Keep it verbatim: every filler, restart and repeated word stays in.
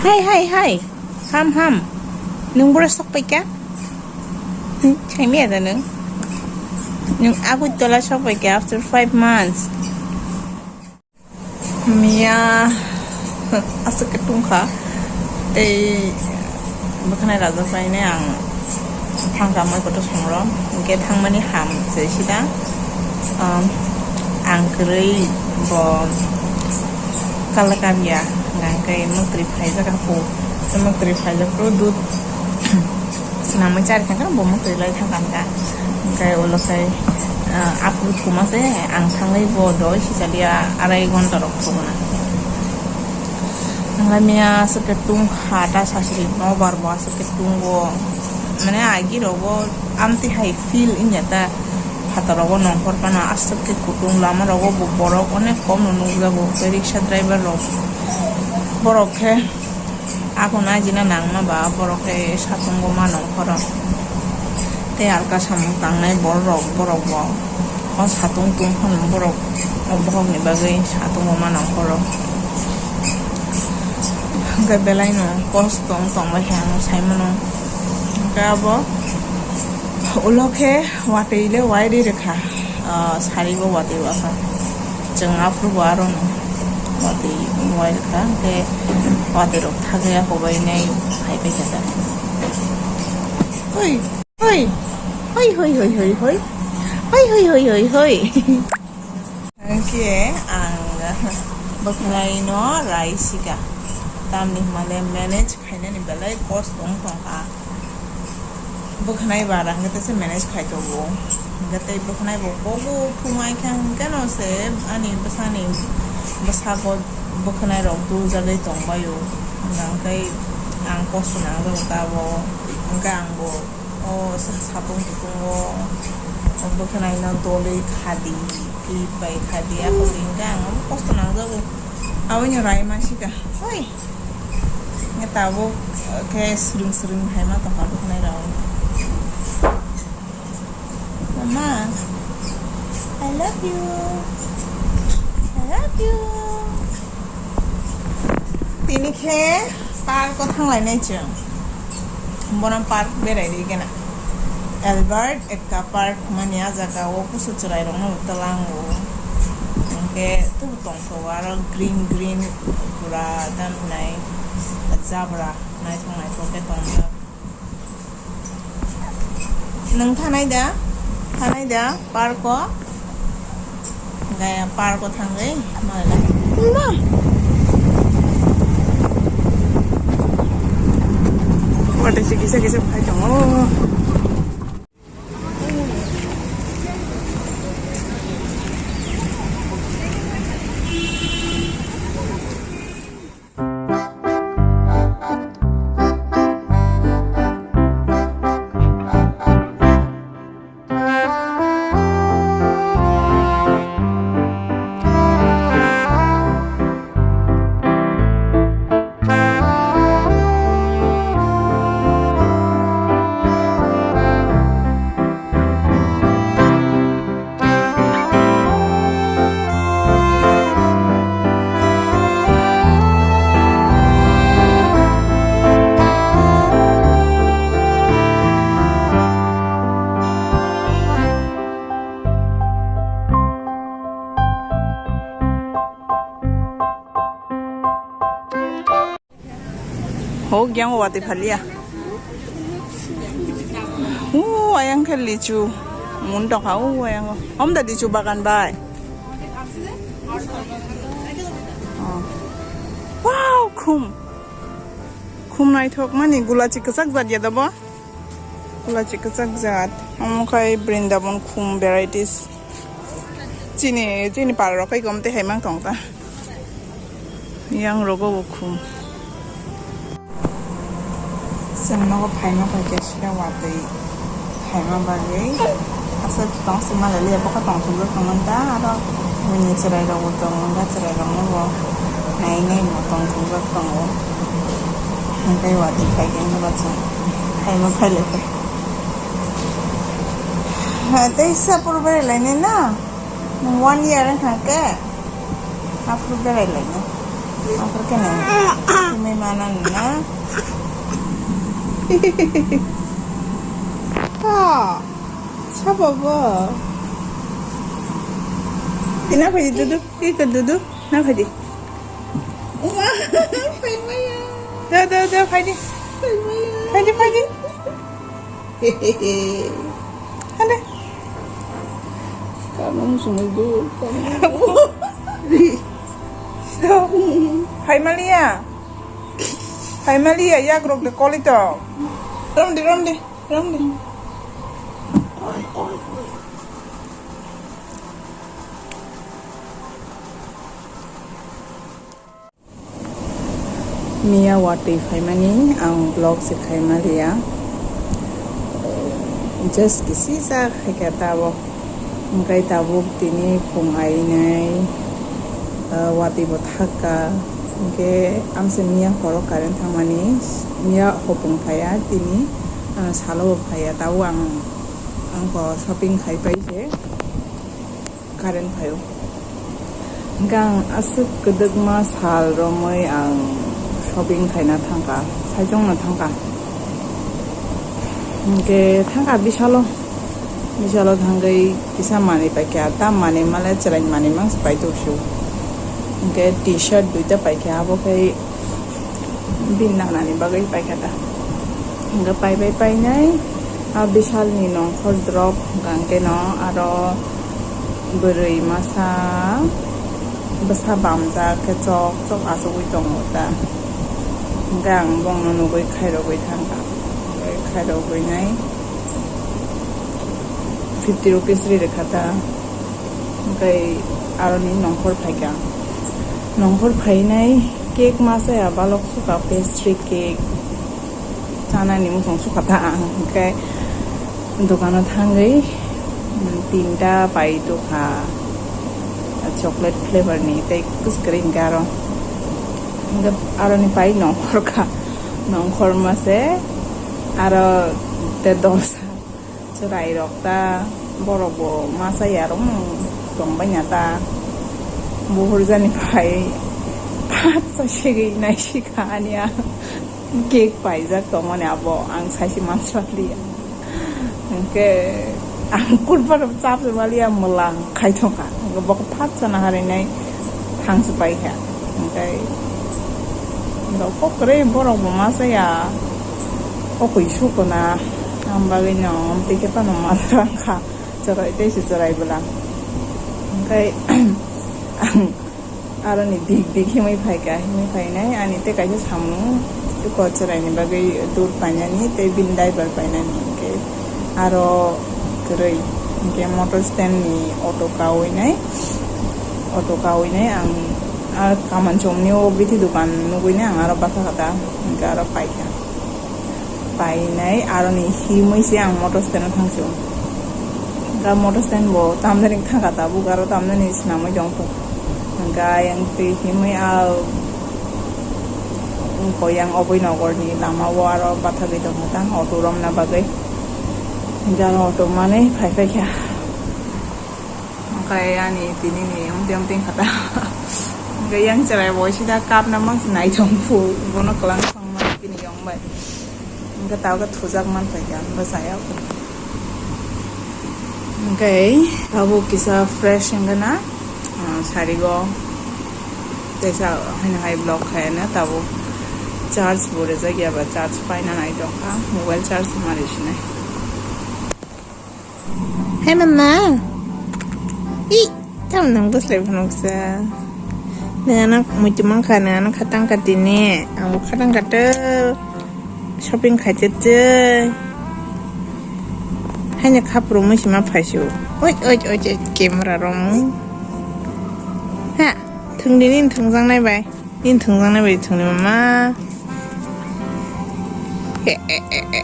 Hai, hai, hai. Ham, ham. Nung bura sok paika? Hmm, chai mi ada nung. Nung Agartala sok paika after five months. Miya aswk khe tungkha. Tei bwkhanai rajak bai ne ang thangkha moi kotor songrok. Hwnkhe thangmani ham se sida. Um, ang kwrwi bo Kalakabia hwnkhe mwktwi phaijak hapu. Mwktwi phaijak pro dut. Swnamwi chari thangkha, bo mwtwi lai thangkha hwnkha. Hwnkhe ulo khai, ah, aphuru thuma se ang thangwi bo doi sisaliya arai ghonta rok thumna. Hwnkhe miya aswk khe tungkha ta sasiri nobar bo aswk khe tungo. Mane agi rogo amtwi hai feel wngya ta phataro nongkhor phano aswk khe kutung lama rogo bo borok onek kom no nukjago tei riksha driver rok borok khe. Ako najina nangma ba borok tei satungo ma nongkhoro. Tei alka samung tangnai borok, borok bo o satung tungphano borok o bohokni bagwi satungo ma nongkhoro. Hwnkhe belaino kosto wng tongbai khe ang saimano. Hwnkhe abo ulo khe watwi le wai ri rwkha, ah, sari bo watwi wakha. Chwng aphuru bo aro no watwi wai rwkha, hwnkhe watwi rok thagwi ako bai nai phai pai kha ta. Hoi, hoi, hoi, hoi. Hoi, hoi, hoi, hoi, hoi. Hwnkhe ang bwkhwnai no rai sika, tamni hwnmale manage khainani belai kosto wng tongkha. Bwkhwnai bara hwnkhe tesa manage khai tongo. Hwnkhe tei bwkhwnai bo kobo phungai khe hwnkhe no se ani bwsani bwsago bwkhwnai rok dul jagwi tongbaio. Hwnkhe ang kosto nangjago tabok. Hwnkhe ang bo o sa-, sapung tupungo bwkhwnai no dolwi khadi, clip bai khadi, ako hwnkhe ang kosto nangjago. Aboni rai ma sika. Oi. Nge tabuk, eh, khe swrwng swrwng hai ma tongkha bwkhwnai rok. Mama, I love you. I love you. Tini khe park o thanglai nai chwng. Bono park berai ri gana. Albert Ekta Park mani a jaga o kusu chwrai rok no twlang o. Hwnkhe tubu tong. So aro green green pura dan hinai jabra naithok naithok khe tongjak. Nwng thanai da? Thanai da park o? Gaya park o thangwi malai. Ma. Watwi se kisa kisa phai tongo. Ho, gyang watwi phalia. O, ayang khe lichu. Mun tongkha, o, ayang o. Om da lichu bagan bai. Oh. Wow, khum. Khum naithok mani gulachi kwchak jat ya da bo. Gulachi kwchak jat. Omo khai Brindaban khum varieties. Chini, chini para rok khai gom tei hai mang tong ta. Yang rogo bo khum. Chwng nogo phaima bai khe sida watwi phaima bagwi aswk tong swima laliya bokha tongthokjak tongmani da aro buini chwrai rokbo tongo da chwrai rokno bo nai nai bo tongthokjak tongo hwnkhe watwi phaikhe wngkhe ba chwng phaima phailaikha. Tei sapor berai lainai na. Nwng one year wngkha khe, aphuru berai lainai. Ang khe no. Mai mana na. Ha. Sabo bo. Ina khaji dudu. Iko dudu. Na khaji. Uma. Pai maya. Da da da khaji. Pai maya. Khaji khaji. Hehehe. Hande. Kanang sungwi dur, kanang. Ri. Sto. Phaimaliya. Phaimaliya, yakrok de kolito. Romdi, romdi, romdi. Miya watwi phaimani ang vlog se khaima liya. Just kisi sa khaikha tabuk. Hwnkhe tabuk tini phung ainai, ah, watwi bo thakka. Hwnkhe amse miya horo current thangmani, miya hopung phaiya tini, ah, salo bo phaiya. Tabuk ang, ang bo shopping khai pai se. Current phaio. Hwnkhe ang aswk kwdwkma sal romwi ang shopping khaina thangkha, saichungno thangkha. Hwnkhe thangkha bisalo, bisalo thangwi kisa manwi paikha, tam manwi male chwrai manwi mangsa paitoksu. Hwnkhe T-shirt duita paikha, abo khe bini nangnani bagwi paikha ta. Hwnkhe paibai painai, a Bishalni nongkhor drop hwnkhe no aro bwrwi masa bwsa bamjak khe chok chok achugwi tongo ta. Hwnkhe ang bongno nugwi khairogwi thangkha. Hwnkhe khairogwi nai fifty rupees ri rwkha ta. Hwnkhe aroni nongkhor phaikha. Nongkhor phainai cake ma chaya balok sukha, pastry cake chanani muchung sukha ta ang. Hwnkhe dukano thangwi, mm, tinta pai tokha chocolate flavor ni tei kwswk kwrwi hwnkhe aro. Hwnkhe aroni pai nongkhor kha, nongkhor ma se aro te dosa. Chwrai rok ta borok bo masa yarwng tong bai na ta. Buhur jani pai patsa segwi nai sikha ani a cake paijak tongmani abo ang saisi mansa liya. Hwnkhe ang kurpa rok chap se maliya mwlang khai thongkha. Hwnkhe bokhe patsa naharwi nai thangsi paikha. Hwnkhe rok kok kwrwi borok bo masa ya. Kokoi sukuna, ang bagwi no tei khe phano ma twlang kha, chwrai tei se chwrai bwla. Hwnkhe ang aroni dik dik himwi phaikha, himwi phainai ani tei kaisa samung tei ko chwraini bagwi dud painani tei bini diaper painani, hwnkhe aro kwrwi, hwnkhe motor stand ni auto kawi nai, auto kawi nai ang a kaman chomni o bithi dukan nugwi nai ang aro bwkha kha ta, hwnkhe aro paikha. Painai aroni himwi se ang motor stand o thangsi o. Ga motor stand bo tamjani thangkha tabuk aro tamjani swnamwi tongkha. Ga yang twi himwi a ko yang oboi nogor ni lama o aro bathagwi tongkha ta auto romna bagwi. Ga auto manwi phai phai kha. Hwnkhe ani tini ni ongteng ongteng kha ta. Hwnkhe yang chwrai bo sida kapna mang se naithok phu, bono kwlang thangma bini yong bai. Hwnkhe tabuk khe thujak man phaikha bwsaya. Hwnkhe tabuk kisa fresh wngkha na, ah, sarigo. Teisa haino hai block khaina tabuk charge bo rwjak ya ba charge paina nai tongkha, mobile charge ma rw sinai. Hai mama. I, tam nang bwslai phunuksa. Nang ano muitu mankha, nang ano khatang kha tini. Ang bo khatang kha to. Shopping khaite te. Haino khapru muisi ma phaisu. Oi, oi, oi, oi, camera romu. Ha, thwngdi nini thwngjak nai bai. Nini thwngjak nai bai thwngdi mama. He, e, e, e,